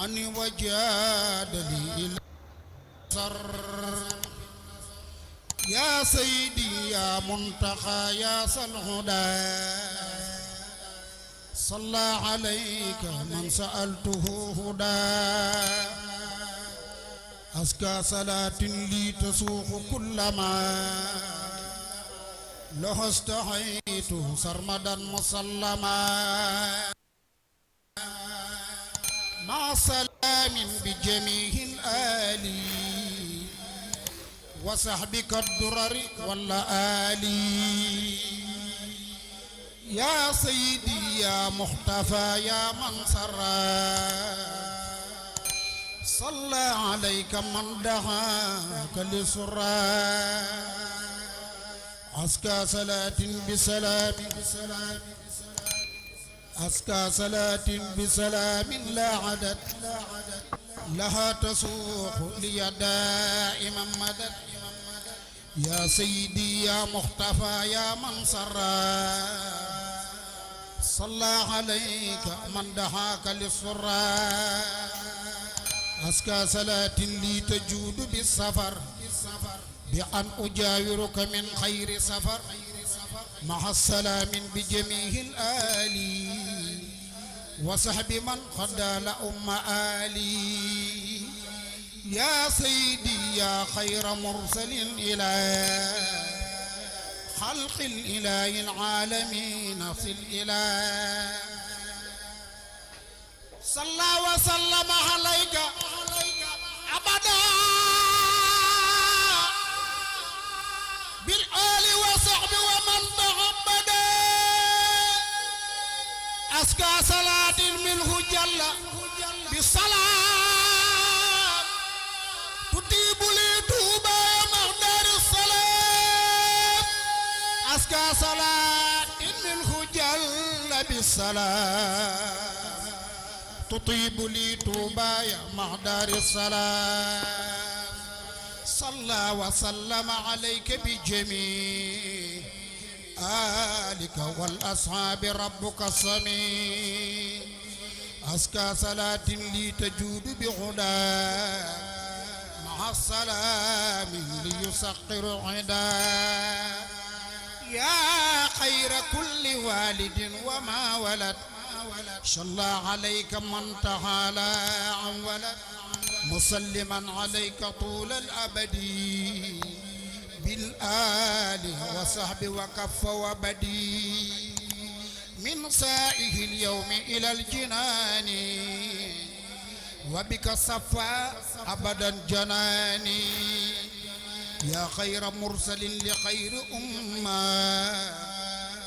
عني وجاد لي إلى يا سيدي يا منتقى يا صلهدى صلى عليك من سألته هدى أزكى صلاة لي تسوق كل ما له استحيت سرمدا مسلما مع سلام بجميع الآل وصحبك الدرر والآلي يا سيدي يا مختفى يا من سرى صلى عليك من دعاك لسرى أزكى صلاة بسلام أزكى صلاة بسلام لا عدد لها تسوق لي دائما مدد يا سيدي يا مختفى يا من سرى صلى عليك من دعاك للسرى أزكى صلاة لي تجود بالسفر بأن أجاورك من خير سفر مع السلام بجميع الآل وصحب من خدى لأم آلي يا سيدي يا خير مرسل إلى خلق الإله العالمين صل إلى صلى وسلم عليك أبدا بالآل وصحب ومن تعبدا أزكى صلاة منه جل بالصلاة تطيب لي توبة مقدار الصلاة أزكى صلاة منه جل بالصلاة تطيب لي توبة مقدار الصلاة صلى وسلم عليك بجميع آلك والأصحاب ربك الصميم أزكى صلاة لي تجود بغدا مع السلام ليسقر عدا يا خير كل والد وما ولد صلى عليك من تعالى عن ولد مسلما عليك طول الأبد بالآل وصحب وكف وبدي من سائه اليوم إلى الجنان وبك صفى أبدا جناني يا خير مرسل لخير أمة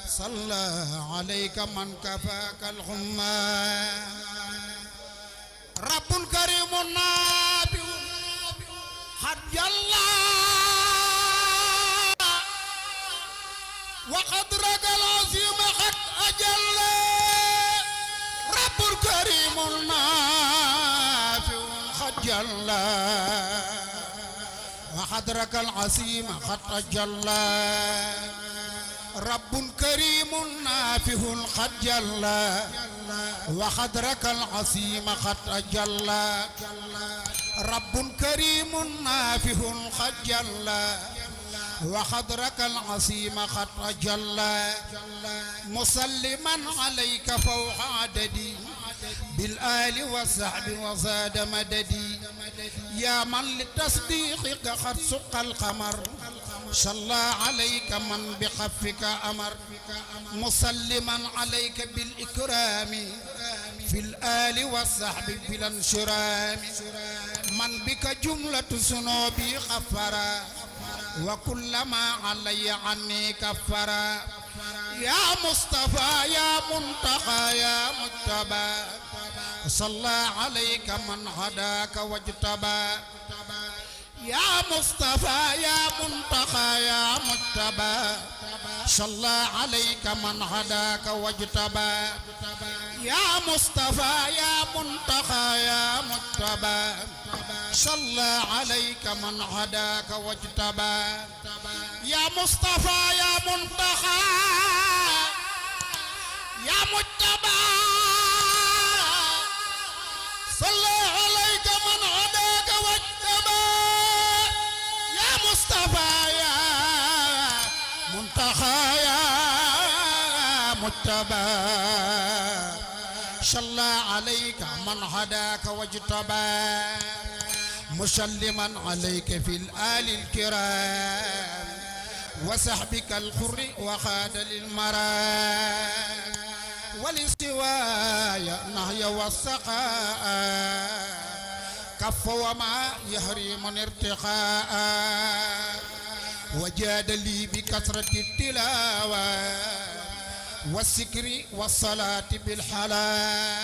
صلى عليك من كفاك الغمة رب كريم نابع حج الله وقد رجى العظيم قد أجل رب كريم نافع حج الله وقد رجى العظيم قد أجل رب كريم نافع قد جل وخدرك العظيم قد أجل رب كريم نافع قد جل وخدرك العظيم قد أجل مسلما عليك فوق عددي بالآل والصحب وزاد مددي يا من لتصديقك قد سق القمر صلى عليك من بخفك أمر مسلما عليك بالإكرام في الآل والصحب بلا انشرام من بك جملة ذنوبي غفرا وكلما علي عني كفرا يا مصطفى يا منتقى يا مجتبى صلى عليك من هداك واجتبى يا مصطفى يا منتقى يا مجتبى صلى عليك من هداك واجتبى يا مصطفى يا منتقى يا مجتبى صلى عليك من هداك واجتبى يا مصطفى يا منتقى يا مجتبى صلى مجتبى صلى عليك من هداك واجتبى مسلما عليك في الآل الكرام وصحبك الحر وخاد للمرام ولسواي نهي والسقاء كف وما يهرم ارتقاء وجاد لي بكثرة التلاوة والسكر والصلاة بالحلاوة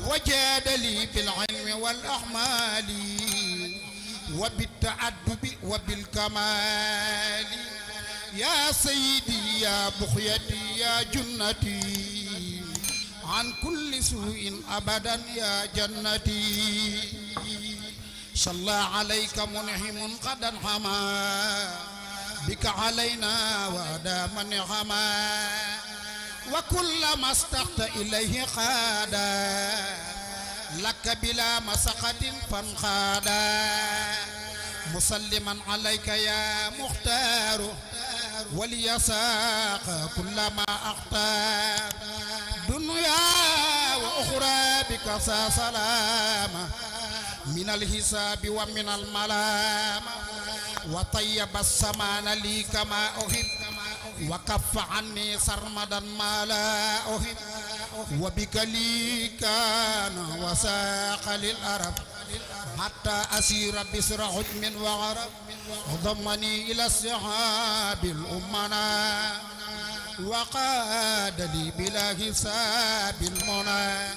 وجاد لي بالعلم والأعمال وبالتأدب وبالكمال يا سيدي يا بخيتي يا جنتي عن كل سوء أبدا يا جنتي صلى عليك منعم قد انحما بك علينا وادام نعما وكلما استقت إليه خادا لك بلا مسقة فانخادا مسلما عليك يا مختار وليساق كل ما أختار دنيا وأخرى بك سلام من الحساب ومن الملام وطيب السمان لي كما أحب وكف عني سرمدا ما لا أحب وبك لي كان وساق للأرب حتى أسير بسر حجم وغرب وضمني إلى السحاب الأمنا وقاد لي بلا حساب المنى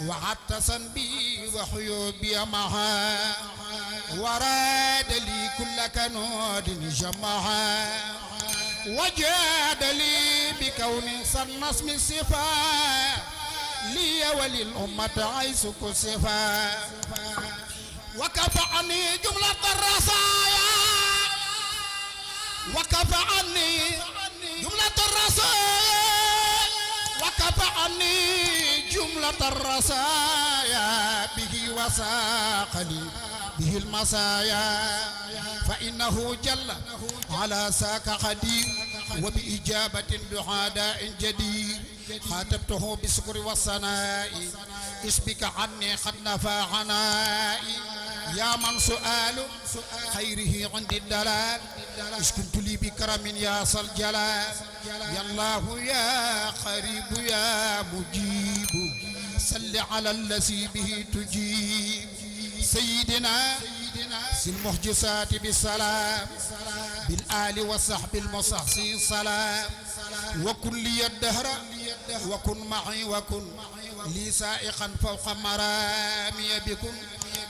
وحتى بي وحيوبي معها وراد لي كل كنود جمعها وجاد لي بكون صن اسم الصفا لي وللأمة عيسك صفا وكفعني جملة الرصايا وكفعني جملة الرصايا وكفعني جملة الرصايا به وساق لي به المسايا فإنه جل على ساك قدير وبإجابة دعاء جدير خاطبته بالشكر والثناء اسبك عني قد نفى عنائي يا من سؤال خيره عند الدلال اسكنت لي بكرم يا صل جلال يا الله يا قريب يا مجيب صل على الذي به تجيب سيدنا في المحجسات بالسلام بالآل والصحب المصحصي السلام وكن لي الدهر وكن معي وكن لي سائقا فوق مرامي بكم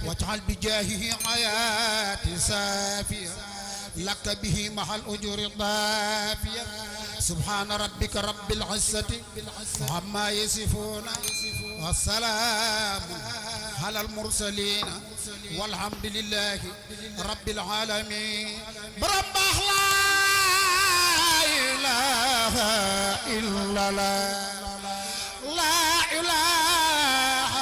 واجعل بجاهه حياتي سافية لك به مع الأجور الضافية سبحان ربك رب العزة عما يصفون والسلام على المرسلين والحمد لله رب العالمين بربح لا إله إلا الله لا إله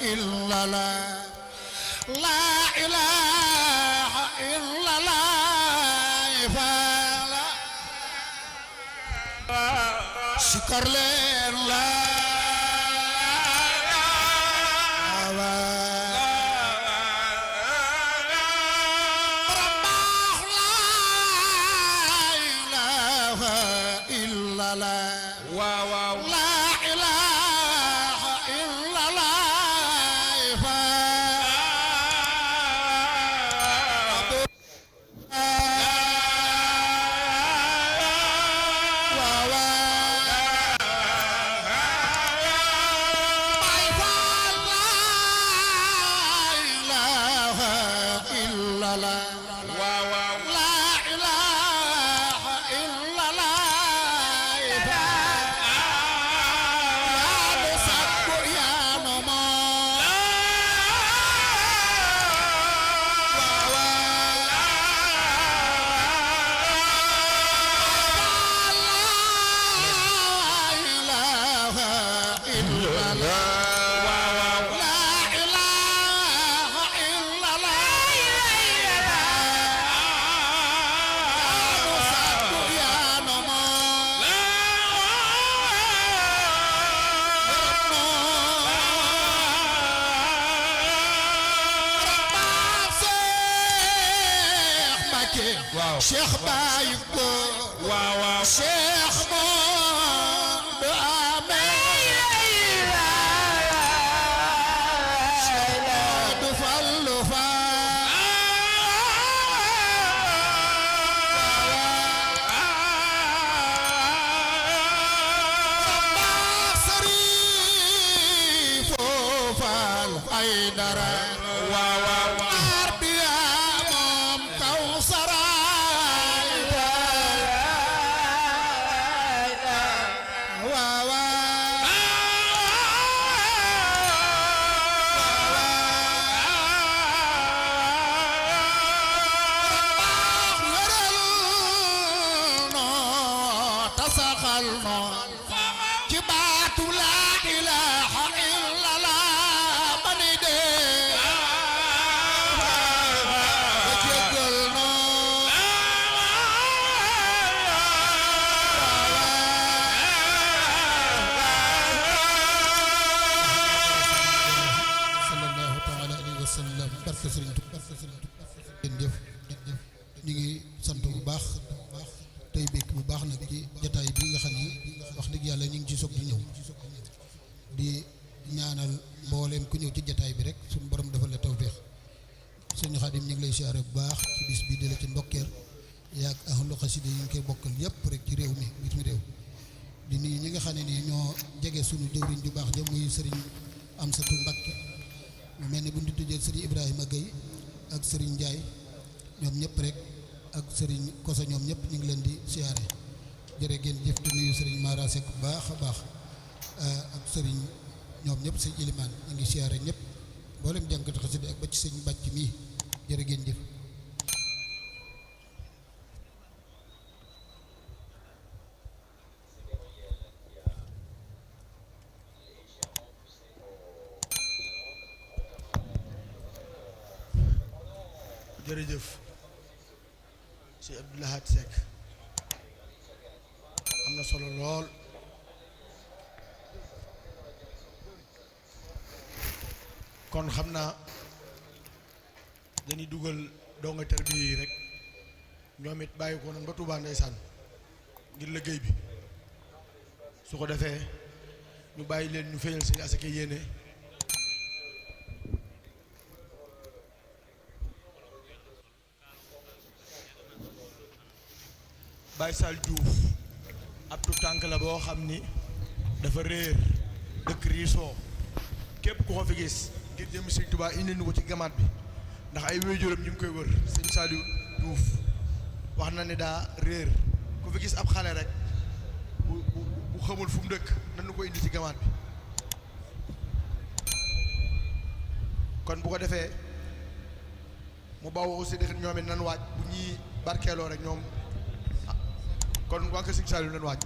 إلا الله لا إله إلا الله فلا شكر لله Cheikh Baye Góor waaw waaw Cheikh Modou Amé du Fallu Fall ay dara waaw waaw arbiya moom Kawsara waaw wéral noo tasaxal noo ci baatu laa ilaaha illallah bani dee ba jéggal noo sallallahu taala alayhi wa sallam barke Sëriñ Tuubaa jëf ñu ngi sant bu baax tey békk bu baax nag ci jataay bi nga xam ni wax dëgg yàlla ñu ngi ci soog di ñëw di ñaanal mbooleem ku ñëw ci jataay bi rek suñu borom defal la tawféex sëñ Xaadim ñu ngi lay siyaare bu baax ci bis bi di la ci ndokkeel yaag ahlu xasida yi ñu koy bokkal yëpp rek ci réew mi bitim réew di nuyu ñi nga xam ne nii ñoo jege suñu jëwriñ ju baax ja muy sëriñ Amsatu Mbakke mu mel ni bu ñu tuddee sëriñ Ibrahima Gueye ak sëriñ Ndiaye ñoom ñëpp rek ak sëriñ Koso ñoom ñëpp ñu ngi leen di siyaare jërë ngeen jëf di nuyu sëriñ Mara Seck bu baax a baax ak sëriñ ñoom ñëpp sëñ Ilimaan ñu ngi siyaare ñëpp mboolem jànkati xasida ak ba ci sëñ bàcc mii jërë ngeen jëf jërëjëf si Abdou Lahad Seck am na solo lool kon xam naa dañuy dugal donga tarbiya yi rek ñoom it bàyyi ko noonu ba Touba ndeysaan ngir liggéey bi su ko defee ñu bàyyi leen ñu feeñal seen asaka yéene Baye Sall Diouf ab tu tànk la boo xam ni dafa réer dëkk riisoo képp ku ko fi gis ngir jëm Sëñ Tuubaa indi nu ko ci gamaat bi ndax ay wéyjuram ñu ngi koy wër sëñ Saliou Diouf wax na ne daa réer ku fi gis ab xale rek bu xamul fu mu dëkk nan nu ko indi ci gamaat bi kon bu ko defee mu bawoo aussi dëkk ñoom it nan waaj bu ñuy barkeeloo rek ñoom kon waa kër Sëñ Saliou nan waaj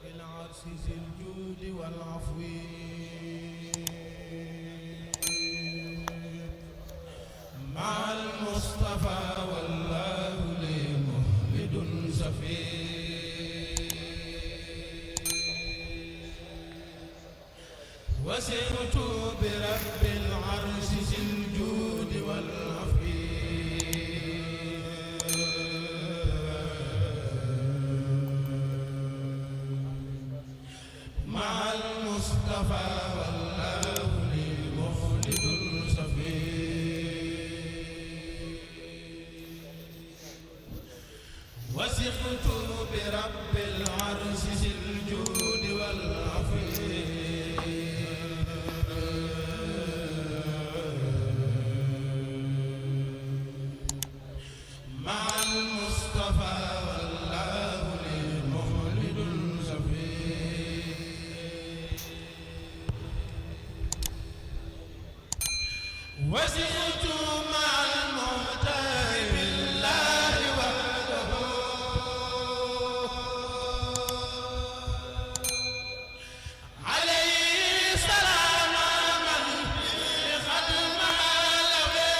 بالعرش ذي الجود والعفو مع المصطفى والله لي مهلد سفي وسرت برب العرش ذي الجود والعفو مع المصطفى والله لي مخلد صفي وثقت برب العرش ذي الجود والعفو مع المصطفى والله لي مخلد صفي وزدت مع المختار بالله وحده عليه سلام من خدم علوي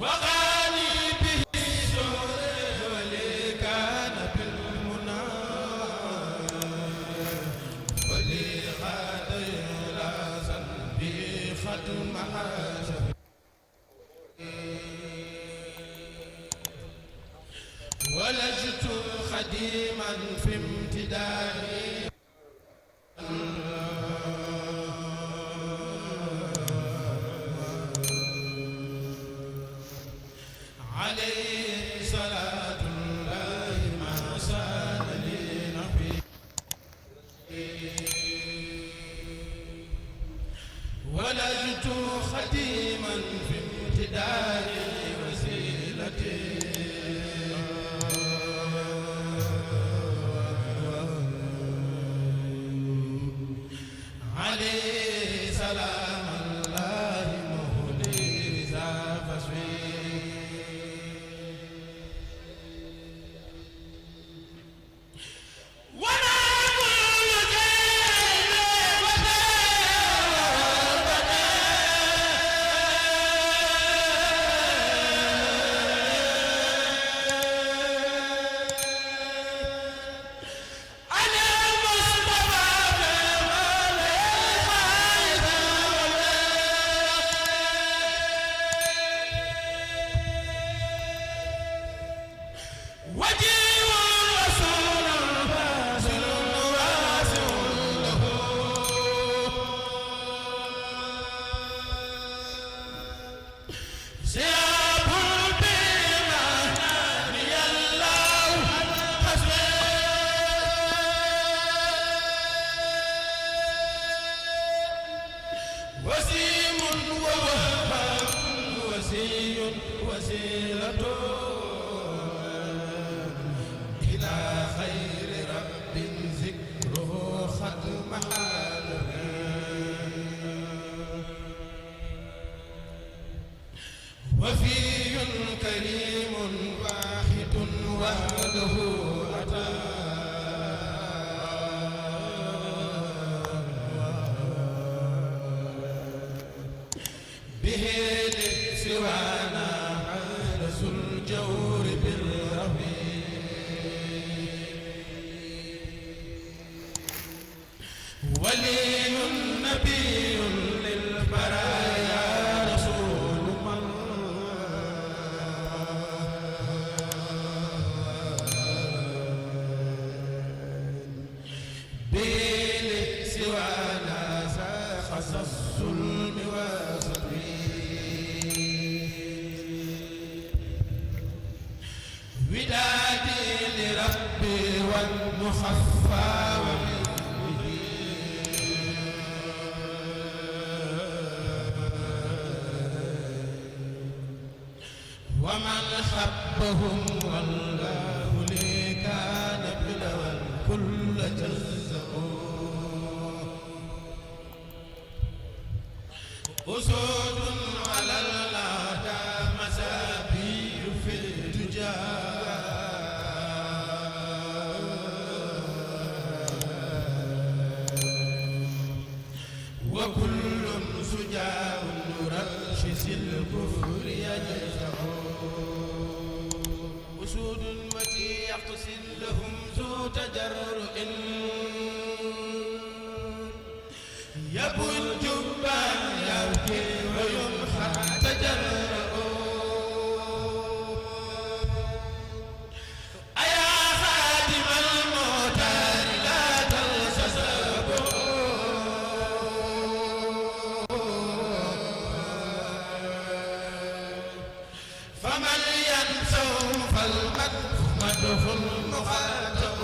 وغاني به سوره ولي كان بالمنى ولي خادم لا ذنبي خدم حاجه ولجت خديما في امتدادي عليه صلاة الله ما ساد لي نبي ولجت خديما في امتدادي وسيلتي عليه سلام الله مهدي ذا فسوي وفي كريم واحد وحده أتى به سوانا حارس الجور بالربيع ولي نبي للبرايا رسول من به سوانا خص الظلم ودادي لربي والمخفى ومن حبهم والله لي كان بلا والكل جزاؤه أسود على الأعداء مسابير في التجار يقصد لهم ذو تجرؤ يبو الجبان يبكي وينخى تجرؤ أيا خادم الموتار لا تلتزموا فمن ينسوا فالمدح مدح المخاطب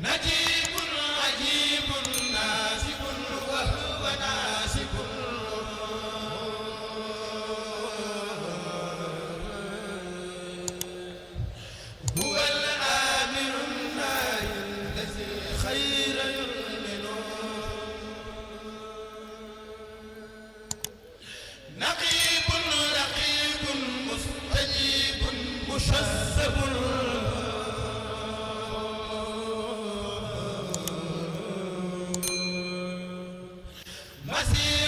نجيب عجيب ناسب وهو ناسب هو الآمر الناهي الذي خير يؤمن نقيب رقيب مستجيب مشذب مسير